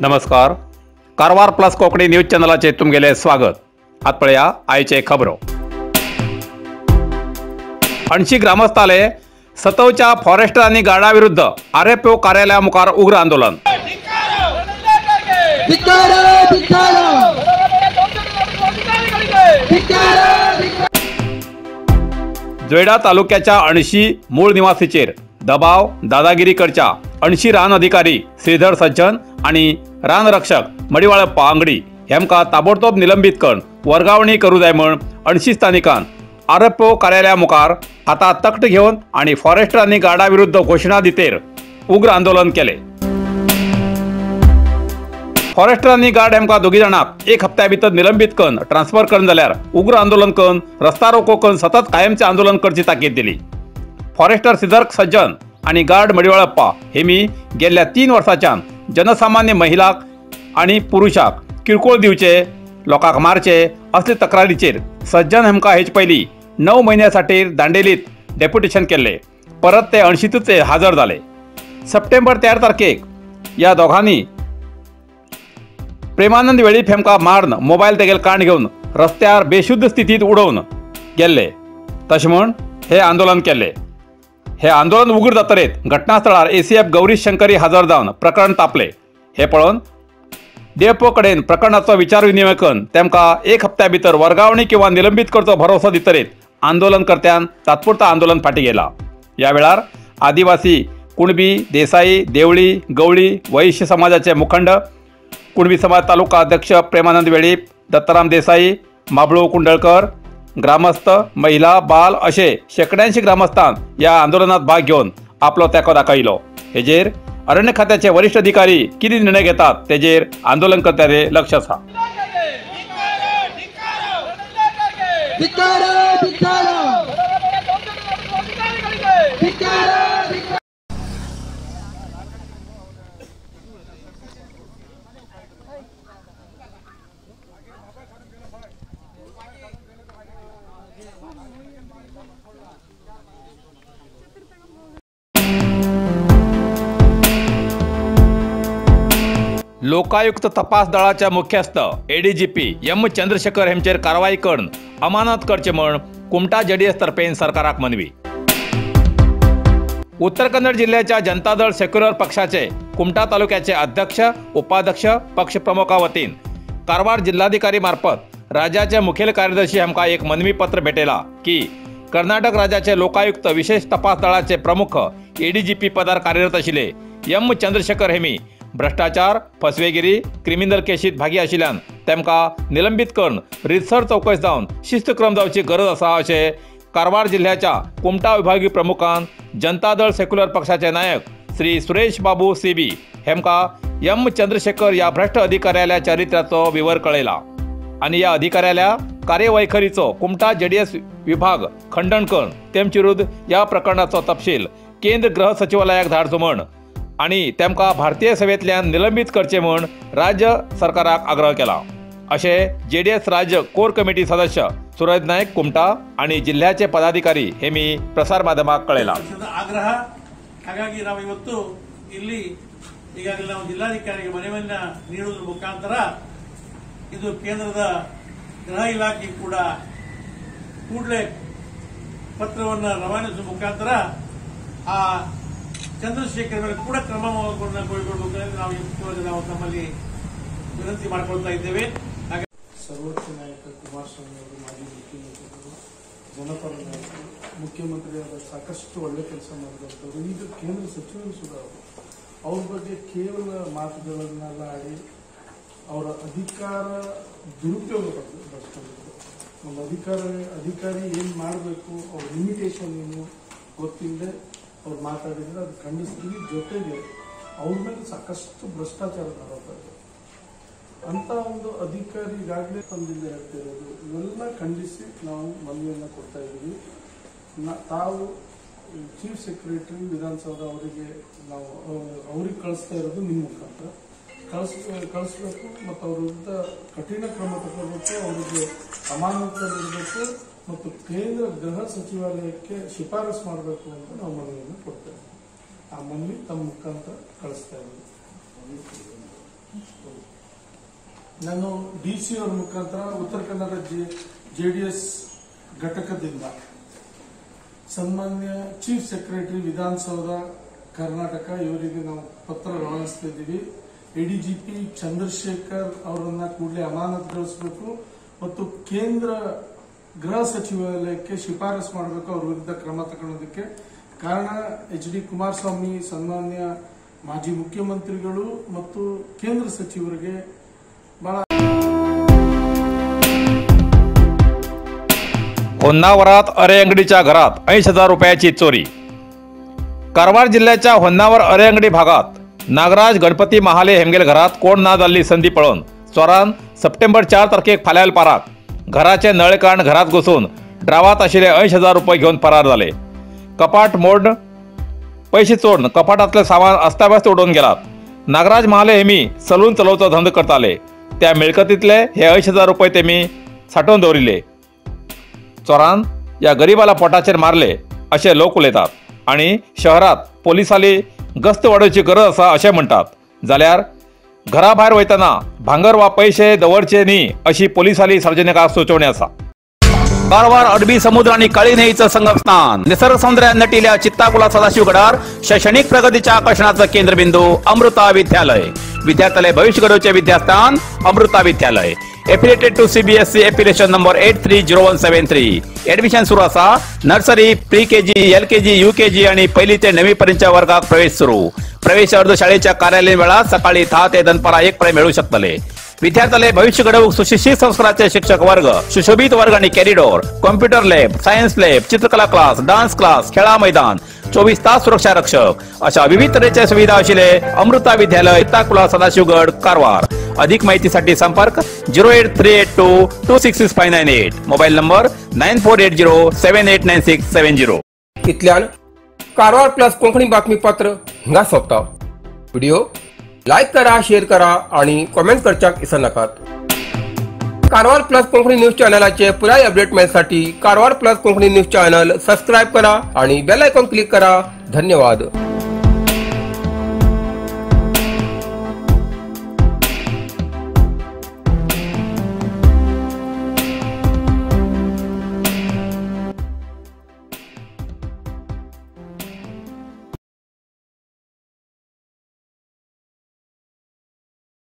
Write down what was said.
नमस्कार, Karwar plus Konkani news चॅनलाचेर तुमगेलें स्वागत. आत पळया आयचे खबरो. अणशी ग्रामस्थाले सतवच्या फॉरेस्टर आनी गार्डा विरुद्ध आरएफओ कार्यालया मुखार उग्र आंदोलन. जोयडा तालुक्याच्या अणशी मूळ निवासीचेर दबाव दादागिरी करच्या अणशी रान अधिकारी श्रीधर सज्जन आनी रानरक्षक मडिवाळप्पा आंगडी हेमका ताबडतोब निलंबीत करून वर्गावणी करू जाय म्हण अणशी स्थानिकान आरएफओ कार्यालया मुखार हातात तकट घेवन आनी फॉरेस्टर आनी गार्डा विरुद्ध घोशणा दितेर उग्र आंदोलन केले. फॉरेस्टर आनी गार्ड हेमका दोगी जाणांक एक हप्त्या भितर निलंबीत करून ट्रान्सफर करून जाल्यार उग्र आंदोलन करून रस्ता रोको करून सतत कायमचे आंदोलन करची ताकीद दिली. फॉरेस्टर श्रीधर सज्जन आनी गार्ड मडिवाळप्पा हेमी गेल्ल्या 3 वर्सांच्यान जनसामान्य महिलाक आनी पुरुषाक किरकोळ दिवचे, लोकांक मारचे असले तक्रारीचेर सज्जन हेमका हेच पयलीं 9 म्हयन्यासाठी दांडेलीत डेप्युटेशन केल्ले. परत ते अणशीतूच हाजर जाले. सप्टेंबर 13 तारखेक ह्या दोगांनी प्रेमानंद वेळीप हेमका मारून मोबायल तेगेल काण घेवन रस्त्यार बेशुद्ध स्थितीत उडोवन गेल्ले. तशें म्हूण हे आंदोलन केल्ले. हे आंदोलन उग्र जातरेत घटनास्थळार एसीएफ गौरीश शंकरी हजर जावन प्रकरण तापले. हे पळोवन डीएफओ कडेन प्रकरणाचो विचार विनिमय करून तेमकां एक हप्त्या भितर वर्गावणी किंवा निलंबीत करचो भरोसो दितरेत आंदोलनकर्त्यान तात्पुरता आंदोलन फाटी गेला. ह्या वेळार आदिवासी, कुणबी, देसाई, देवळी, गवळी, वैश्य समाजाचे मुखंड, कुणबी समाज तालुका अध्यक्ष प्रेमानंद वेळीप, दत्ताराम देसाई, माबळू कुंडळकर, ग्रामस्थ, महिला, बाल असे शेकड्यांशी ग्रामस्थान या आंदोलनात भाग घेवन आपलो तेंको दाखयलो. हेजेर अरण्य खात्याचे वरिष्ठ अधिकारी कितें निर्णय घेतात तेजेर आंदोलनकर्त्यांचे लक्ष आसा. लोकायुक्त तपास दळाच्या मुख्यस्थ एडीजीपी एम चंद्रशेखर हेमचेर कारवाई करून अमानत करचे म्हण कुमटा जेडीएस तर्फेन सरकाराक मनवी. उत्तर कन्नड जिल्ह्याच्या जनता दल सेक्युलर पक्षाचे कुमटा तालुक्याचे अध्यक्ष, उपाध्यक्ष, पक्षप्रमुखा वतीन कारवार जिल्हाधिकारी मार्फत राज्याचे मुखेल कार्यदर्शी हेमका एक मनवी पत्र भेटयला की कर्नाटक राज्याचे लोकायुक्त विशेष तपास दळाचे प्रमुख एडीजीपी पदार कार्यरत आशिल्ले एम चंद्रशेखर हेमी भ्रष्टाचार, फसवेगिरी, क्रिमिनल केशीत भागी आशिल्ल्यान तेमकां निलंबीत करून रितसर चौकश जावन शिस्तक्रम जावची गरज आसा अशें कारवार जिल्ह्याच्या कुमटा विभागीय प्रमुखान जनता दल सेक्युलर पक्षाचे नायक श्री सुरेश बाबू सीबी हेमका एम चंद्रशेखर ह्या भ्रष्ट अधिकाऱ्याल्या चरित्राचो विवर कळयला आनी ह्या अधिकाऱ्याल्या कार्यवैखरीचो कुमटा जेडीएस विभाग खंडन करून तेमचे विरुद्ध ह्या प्रकरणाचो तपशील केंद्र गृह सचिवालयाक धाडचो म्हण आनी तेमकां भारतीय सेवेंतल्यान निलंबीत करचे म्हूण राज्य सरकाराक आग्रह केला अशें जेडीएस राज्य कोर कमिटी सदस्य सुरज नायक कुमटा आनी जिल्ह्याचे पदाधिकारी हे मी प्रसार माध्यमाक कळयला. ಆಗ್ರಹ ಹಾಗಾಗಿ ನಾವು ಇವತ್ತು ಇಲ್ಲಿ ಈಗಾಗಲೇ ನಾವು ಜಿಲ್ಲಾಧಿಕಾರಿಗೆ ಮನವಿಯನ್ನ ನೀಡುವುದರ ಮುಖಾಂತರ ಇದು ಕೇಂದ್ರದ ಗೃಹ ಇಲಾಖೆ ಕೂಡ ಕೂಡಲೇ ಪತ್ರವನ್ನು ರವಾನಿಸುವ ಮುಖಾಂತರ ಆ ಚಂದ್ರಶೇಖರ್ ಮೇಲೆ ಕೂಡ ಕ್ರಮವನ್ನು ಕೈಗೊಳ್ಳಬೇಕು ನಾವು ನಾವು ತಮ್ಮಲ್ಲಿ ವಿನಂತಿ ಮಾಡಿಕೊಳ್ತಾ ಇದ್ದೇವೆ. ಸರ್ವೋಚ್ಚ ನಾಯಕ ಕುಮಾರಸ್ವಾಮಿ ಅವರು, ಮಾಜಿ ಮುಖ್ಯಮಂತ್ರಿಗಳು, ಜನಪರ ನಾಯಕರು, ಮುಖ್ಯಮಂತ್ರಿಯಾದ ಸಾಕಷ್ಟು ಒಳ್ಳೆ ಕೆಲಸ ಮಾಡಿದಂಥವ್ರು, ಈಗ ಕೇಂದ್ರ ಸಚಿವರು ಸುಧಾ ಅವರು, ಅವ್ರ ಬಗ್ಗೆ ಕೇವಲ ಮಾತುಗಳನ್ನೆಲ್ಲ ಆಡಿ ಅವರ ಅಧಿಕಾರ ದುರುಪಯೋಗ ಪಡಿಸ್ಕೊಂಡಿದ್ರು. ಒಂದು ಅಧಿಕಾರಿ ಏನು ಮಾಡಬೇಕು, ಅವ್ರ ಲಿಮಿಟೇಷನ್ ಏನು ಗೊತ್ತಿಲ್ಲದೆ ಅವ್ರು ಮಾತಾಡಿದ್ರೆ ಅದು ಖಂಡಿಸ್ತೀವಿ. ಜೊತೆಗೆ ಅವ್ರ ಮೇಲೆ ಸಾಕಷ್ಟು ಭ್ರಷ್ಟಾಚಾರದ ಆರೋಪ ಇದೆ. ಅಂತ ಒಂದು ಅಧಿಕಾರಿ ಈಗಾಗಲೇ ತಂದಿಲ್ಲ ಹೇಳ್ತಿರೋದು, ಇವೆಲ್ಲ ಖಂಡಿಸಿ ನಾವು ಮನವಿಯನ್ನು ಕೊಡ್ತಾ ಇದ್ದೀವಿ. ತಾವು ಚೀಫ್ ಸೆಕ್ರೆಟರಿ ವಿಧಾನಸೌಧ ಅವರಿಗೆ ನಾವು ಅವ್ರಿಗೆ ಕಳಿಸ್ತಾ ಇರೋದು ನಿಮ್ಮ ಮುಖಾಂತರ. ಕಳಿಸಬೇಕು ಮತ್ತು ಅವ್ರ ವಿರುದ್ಧ ಕಠಿಣ ಕ್ರಮ ತಗೋಬೇಕು, ಅವರಿಗೆ ಅಮಾನತಲ್ಲಿರಬೇಕು ಮತ್ತು ಕೇಂದ್ರ ಗೃಹ ಸಚಿವಾಲಯಕ್ಕೆ ಶಿಫಾರಸು ಮಾಡಬೇಕು ಅಂತ ನಾವು ಮನವಿಯನ್ನು ಕೊಡ್ತೇವೆ. ಆ ಮನವಿ ತಮ್ಮ ಮುಖಾಂತರ ಕಳಿಸ್ತಾ ಇದ್ದೀವಿ. ನಾನು ಡಿಸಿ ಅವರ ಮುಖಾಂತರ ಉತ್ತರ ಕನ್ನಡ ಜೆಡಿಎಸ್ ಘಟಕದಿಂದ ಸನ್ಮಾನ್ಯ ಚೀಫ್ ಸೆಕ್ರೆಟರಿ ವಿಧಾನಸೌಧ ಕರ್ನಾಟಕ ಇವರಿಗೆ ನಾವು ಪತ್ರ ರವಾನಿಸ್ತಾ ಇದ್ದೀವಿ. ಎಡಿಜಿಪಿ ಚಂದ್ರಶೇಖರ್ ಅವರನ್ನ ಕೂಡಲೇ ಅಮಾನತುಗೊಳಿಸಬೇಕು ಮತ್ತು ಕೇಂದ್ರ ಗೃಹ ಸಚಿವಾಲಯಕ್ಕೆ ಶಿಫಾರಸು ಮಾಡಬೇಕು ಅವ್ರ ವಿರುದ್ಧ ಕ್ರಮ ತಗೊಳ್ಳೋದಕ್ಕೆ. ಕಾರಣ ಎಚ್ ಡಿ ಕುಮಾರಸ್ವಾಮಿ ಸನ್ಮಾನ್ಯ ಮಾಜಿ ಮುಖ್ಯಮಂತ್ರಿಗಳು ಮತ್ತು ಕೇಂದ್ರ ಸಚಿವರಿಗೆ ಬಹಳ. होन्नावरात अरेअंगडीच्या घरात 80,000 रुपयाची चोरी. कारवार जिल्ह्याच्या होन्नावर अरेअंगडी भागात नागराज गणपती महाले हेमगेल घरात कोण ना जाल्ली संदी पळोवन चोरान सप्टेंबर 4 तारखेक फाल्यां पाराक घराचे नळ काण घरात घुसून ड्रावात आशिल्ले 80,000 रुपये घेवन फरार जाले. कपाट मोड पैसे चोरून कपाटातले सामान अस्ताव्यस्त उडोवन गेलात. नागराज महाले हेमी सलून चलोवचो धंदो करताले. त्या मिळकतीतले हे 80,000 रुपये तेमी साठोवन दवरिल्ले. चोरान या गरीबाला पोटाचेर मारले अशें लोक उलयतात आनी शहरात पोलिसांनी गस्त वाडोवची गरज आसा अशें म्हणटात. जाल्यार घरा भायर वयतना भांगर वा पयशे दवरचे न्ही अशी पोलिसांनी सार्वजनिकांक सुचोवणी आसा. कारवार अरबी समुद्र आणि काळी न्हंयेचं संगमस्थान, निसर्ग सौंदर्यान नटिल्या चित्ताकुला सदाशिवगडार शैक्षणिक प्रगतीच्या आकर्षणाचं केंद्रबिंदू अमृता विद्यालय. विद्यार्थ्याले भविष्य घडवचे विद्यास्थान Amrita Vidyalaya. Affiliated to CBSE affiliation number 830173. Admission सुरू आसा. Nursery, pre KG, LKG, UKG आणि पहिली ते 9वी पर्यंतच्या वर्गात प्रवेश सुरू. प्रवेश अर्ज शाळेच्या कार्यालयीन वेळात सकाळी 10 ते दनपारा 1 पर्यंत मिळू शकतले. विद्यार्थ्याले भविष्य घडवूक सुशिक्षित संस्काराचे शिक्षक वर्ग, सुशोभित वर्ग आणि corridor, computer lab, science lab, चित्रकला क्लास, डान्स क्लास, खेळा मैदान, 24 तास सुरक्षा रक्षक अशा विविध तऱ्हेच्या सुविधा आशिल्ले अमृता विद्यालय, चित्ताकुला, सदाशिवगड, कारवार. अधिक माहितीसाठी संपर्क 08382 266598, मोबाईल नंबर 9480 789670. इतल्यान कारवार प्लस कोंकणी बातमीपत्र हिंगा सोंपता. व्हिडिओ लायक करा, शेअर करा आणि कॉमेंट करच्याक विसरनाकात. कारवार प्लस कोंकणी न्यूज चॅनलाचे पुराय update मेळसाठी Karwar plus Konkani news channel subscribe करा आणि बेल आयकॉन क्लिक करा. धन्यवाद.